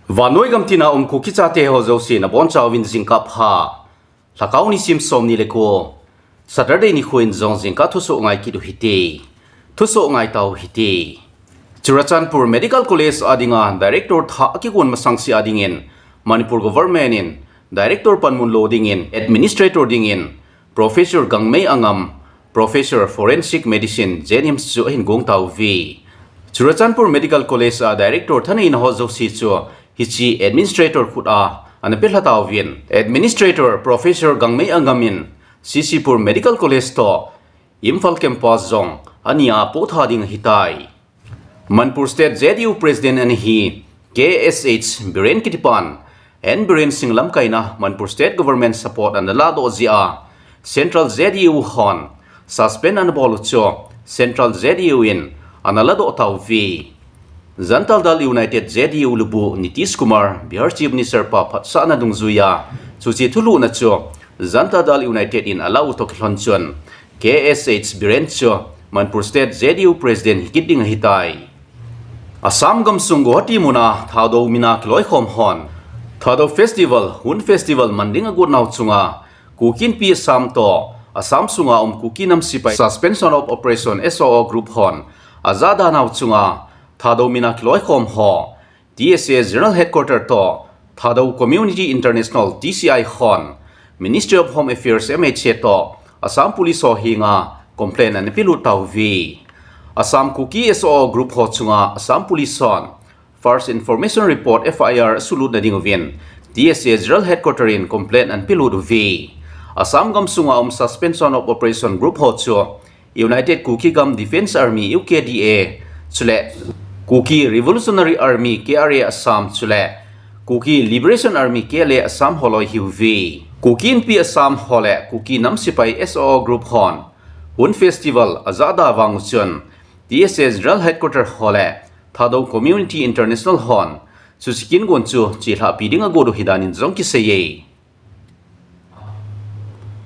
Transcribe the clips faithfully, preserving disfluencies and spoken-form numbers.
Vannoi gamtina um Kuki chate ho jouse nabonchauvin jingkah pha. Lhakao nisim somni le ko, Saturday nikho in jong jingkah thusoh ngai kit u hite. Thusoh ngai tau hite. Churachandpur Medical College a dinga Director thah akigon masangse a dingin Manipur Government in Director panmun lo dingin Administrator dingin Professor Gangmei Angam, Professor Forensic Medicine, Jenims chu ahin gong tauve. Churachandpur Medical College a Director thaneina ho jouse chu hiche Administrator khut a ana pelha tauvin, Administrator Professor Gangmei Angam in C C Pur Medical College toh Imphal Campus jong ania poh tha ding ahitai. Manipur State J D U President anahi K S H Biren kitipan, N Biren Singh lamkaina Manipur State Government support ana ladoh jeh a Central J D U hon suspend ana bol u chu Central J D U in ana ladoh tauve. Janata Dal United J D U lubu Nitish Kumar Bihar Chief Minister pa phatsahna dungjuiya chuche thulhuhna chu Janata Dal United in ala u toh kilhon chun K S H Biren chu Manipur State J D U President hikit ding ahitai. Assam gamsung Guwahati muna Thadou mina kiloikhom hon Thadou Festival, Hun Festival man ding agot nau chunga Kuki Inpi Assam toh Assam sunga um Kuki nam sepai Suspension of Operation S O O group hon ajahda nau chunga Thadou mina kiloikhom ho T S A General Headquarter toh Thadou Community International, T C I hon Ministry of Home Affairs, M H A toh Assam Police ho henga complaint ana pelut tauve. Assam Kuki S O O group ho chunga Assam Police hon First Information Report, F I R, asulutna dinguvin T S A General Headquarter in complaint ana pelut uve. Assam gamsunga um Suspension of Operation group ho chu United Kuki Gam Defence Army, U K D A, chule Kuki Revolutionary Army, K R A Assam, chule Kuki Liberation Army, K L A Assam holoi ahiuve. Kuki Inpi Assam ho le Kuki nam sepai S O O group hon Hun Festival ajahda vang uchun T S A General Headquarter ho le Thadou Community International hon chuche kin gon chu chelhahpi ding agot u ahi danin jong akiseiye.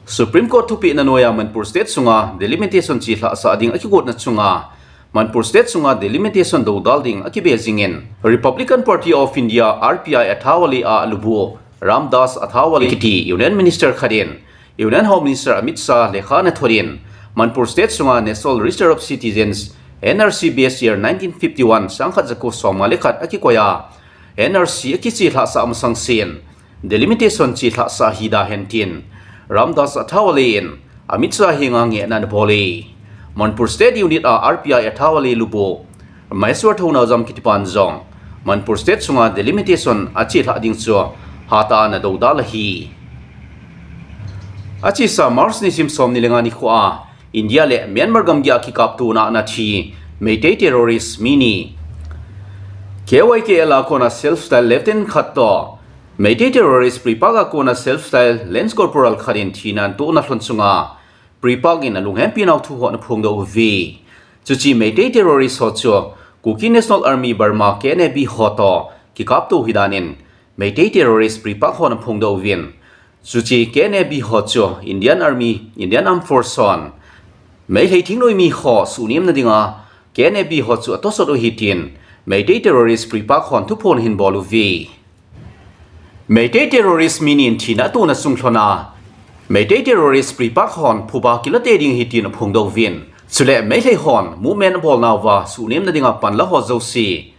Supreme Court thupehna noiya Manipur State sunga delimitation chelhahsah ding akigotna chunga Manipur State sunga delimitation doudal ding akibe jingin Republican Party of India, R P I, Athawale a alubu Ramdas Athawale kiti Union Minister khat in Union Home Minister Amit Shah lekha ana thot in Manipur State sunga National Register of Citizens, N R C, base year nineteen fifty-one, sangkhat jako somnga le khat akikoi a N R C akichelhahsah masangsen delimitation chelhahsah hida hen tin Ramdas Athawale in Amit Shah henga ngehna ana bol e. Manipur State Unit a R P I Athawale lubu Maheshwar Thounaojam kitipan jong Manipur State sunga delimitation achelhah ding chu hatah a ana doudal ahi. Achesa March nisim somni le nga nikhoa India le Myanmar gamgi a kikaptona a ana thi Meitei terrorist mi ni. K Y K L a kona self-style lieutenant khat toh Meitei terrorist Pripak a kona self-style Lance Corporal khat in thina ana tohna lhon chunga Pripak in alunghempi nau thu ho ana phongdoh uve. Chuche Meitei terrorist ho chu Kuki National Army Burma, K N A B, ho toh kikapto ahi danin Meitei terrorist Pripak hon ana phongdoh uvin. Chuche K N A B ho chu Indian Army, Indian Armed Force hon Meitei thingnoimi ho suhnemna dinga K N A B ho chu atosot u ahi tin Meitei terrorist Pripak hon thuphon ahin bol uve. Meitei terrorist mi ni in thina atona sung lhona Meitei terrorist Pripak hon phuba kila tei ding ahi tin aphongdoh uvin. Chule Meitei hon movement abolnauva suhnemna dinga panla ho jouse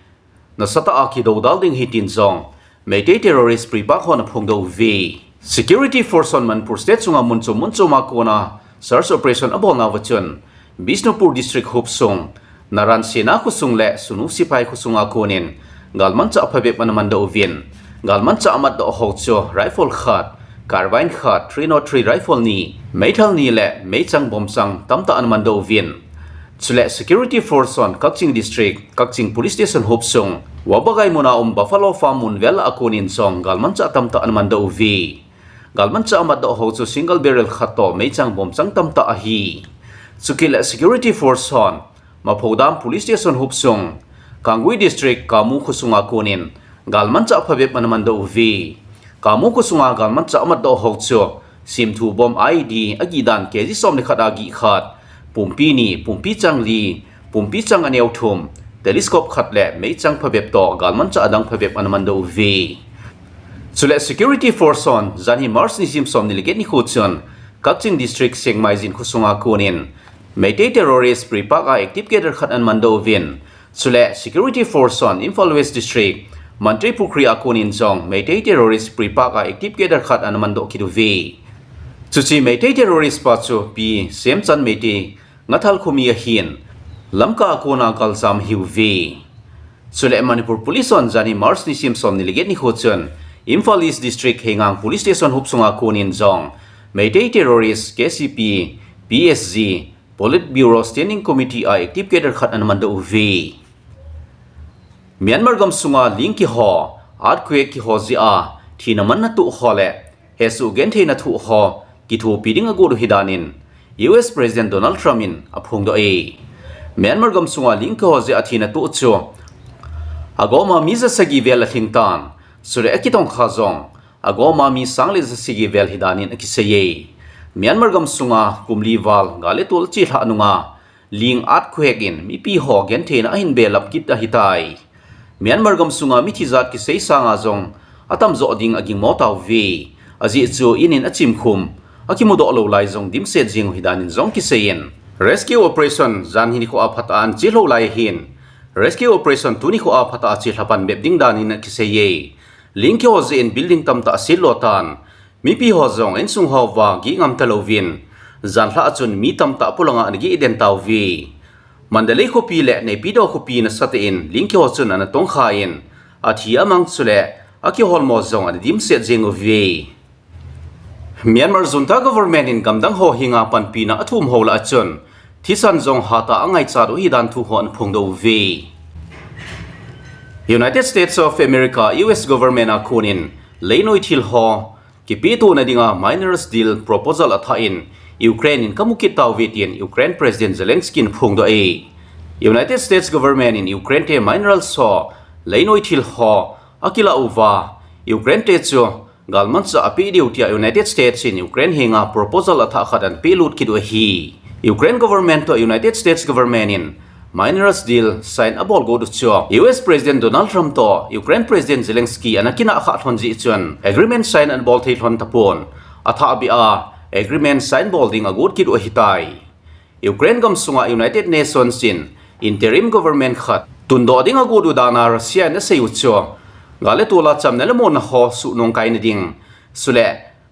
nasatah a kidoudal ding ahi tin jong Meitei terrorist Pripak hon aphongdoh uve. Security force hon Manipur State sunga mun chom mun choma kona search operation abolnauva chun Bishnupur District hopsung, Naransena khosung le Sunu Sipai khosunga konin galmanchah phabep ana mandoh uvin, galmanchah amatdoh ho chu rifle khat, carbine khat, three nought three rifle ni, meithal ni le meichang bomchang tamtah ana mandoh uvin. Chule security force hon Kakching District, Kakching Police Station hopsung, Wabagai muna um Buffalo Farm mun vel a konin jong galmanchah tamtah ana mandoh uve. Galmanchah amatdoh ho chu single barrel khat toh meichang bomchang tamtah ahi. Chukit le security force hon Maphodam Police Station hopsung, Kangui District, Kamu khosunga konin galmanchah phabep ana mandoh uve. Kamu khosunga galmanchah amatdoh ho chu simthu bomb I E D agihdan K G som le khat agih khat, pumpi ni, pumpi chang li, pumpi chang aneo thum, telescope khat le meichang phabep toh galmanchah adang phabep ana mandoh uve. Chule security force hon janhi March nisim somni le get nikho chun Kakching District Sengmaijin khosunga konin Meitei terrorist pre-park a active cadre khat ana mandoh uvin, chule security force hon Imphal West District Mantripukhri a konin jong Meitei terrorist pre-park a active cadre khat ana mandoh kit uve. Chuche Meitei terrorist pa chu Pi Semchan Meitei, Ngathal khomi ahin, Lamka a kona galjam ahiuve. Chule Manipur Police hon janhi March nisim somni le get nikho chun Imphal East District Heingang Police Station hopsunga konin jong Meitei terrorist K C P, P S G, Politburo Standing Committee a active cadre khat ana mandoh uve. Myanmar gamsunga ling kiho, earthquake kiho jeh a thina manna toh ho le hesoh gentheina thoh ho kithopi ding agot u ahi danin U S President Donald Trump in aphongdoh e. Myanmar gamsunga ling kiho jeh a thina toh chu agoma mi jasagi vel alhing tan, chule akitongkha jong agoma mi sang le jasagi vel ahi danin akisei e. Myanmar gamsunga kum li val gal le tol achelhah nunga ling, earthquake in mipi ho gentheina ahin belap kit ahitai. Myanmar gamsunga mithi jat kisei sanga jong atamjo ding agingmo tauve. Ajeh chu in in achimkhum, akimudoh lou lai jong dimset jeng u ahi danin jong akisei in, rescue operation janhi nikho a phat a ana chelhou lai ahin, rescue operation tuni nikho a phat a achelha pan bep ding danin akisei e. Ling kiho jeh in building tamtah asetlo tan, mipi ho jong insung hoa geh ngam talouvin, janlhah chun mi tamtah polanga ana geh den tauve. Mandalay khopi le Naypyidaw khopi nasatah in ling kiho chun ana tongkha in, athi amang chule akiholmo jong ana dimset jeng uve. Myanmar junta government in gamdang ho henga panpina athum ho lah a chun thisan jong hatah a angaichat u ahi dan thu ho ana phongdoh uve. United States of America, U S government a konin leinoi thil ho kipetona dinga minerals deal proposal athah in Ukraine in kamu kit tauve tin Ukraine President Zelensky in aphongdoh e. United States government in Ukraine te minerals ho, leinoi thil ho akilah uva, Ukraine te chu galmanchah apeh diu tia United States in Ukraine henga proposal athah khat ana pelut kit u ahi. Ukraine government toh United States government in minerals deal sign abol got u chu U S President Donald Trump toh Ukraine President Zelensky ana kinah khah lhon jeh chun agreement sign ana bol thei lhon tapon, athah beh a agreement sign bol ding agot kit u ahitai. Ukraine gamsunga United Nations in interim government khat tundoh ding agot u dana Russia in asei u chu gal le tol a chamna le monna ho suhnung kaina ding, chule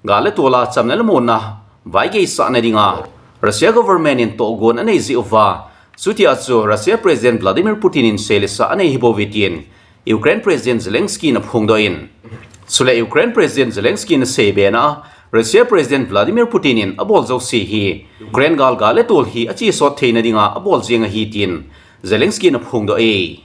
gal le tol a chamna le monna vaigeisahna dinga Russia government in tohgon anei jeh uva, chutia chu Russia President Vladimir Putin in sei le sah anei hibouve tin Ukraine President Zelensky in aphongdoh in, chule Ukraine President Zelensky in asei bena, Russia President Vladimir Putin in abol jouse hi Ukraine gal, gal le tol hi achesot theina dinga abol jeng ahi tin Zelensky in aphongdoh e.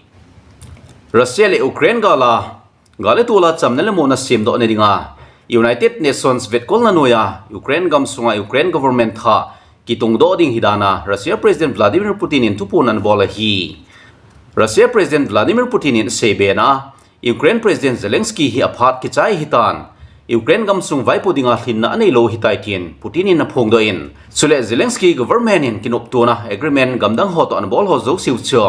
Russia le Ukraine gal a, gal le tol a chamna le monna semdohna dinga United Nations vetkolna noiya Ukraine gamsunga Ukraine government thah kitungdoh ding ahi dana Russia President Vladimir Putin in thuphon ana bol ahi. Russia President Vladimir Putin in asei bena, Ukraine President Zelensky hi aphat kichai ahitan, Ukraine gamsung vaipo dinga lhinna anei lou ahitai tin Putin in aphongdoh in, chule Zelensky government in kinoptona agreement gamdang ho toh ana bol ho jouse u chu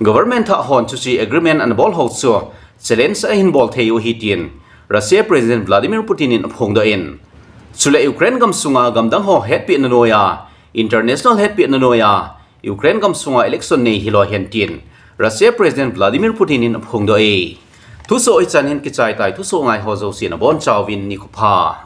government thah hon chuche agreement ana bol ho chu challenge ahin bol thei u ahi tin Russia President Vladimir Putin in aphongdoh in, chule Ukraine gamsunga gamdang ho hetpehna noiya, international hetpehna noiya, Ukraine gamsunga election nei hilou hen tin Russia President Vladimir Putin in aphongdoh e. Thusoh hichan hin kichai tai, thusoh ngai ho jouse nabonchauvin nikho pha.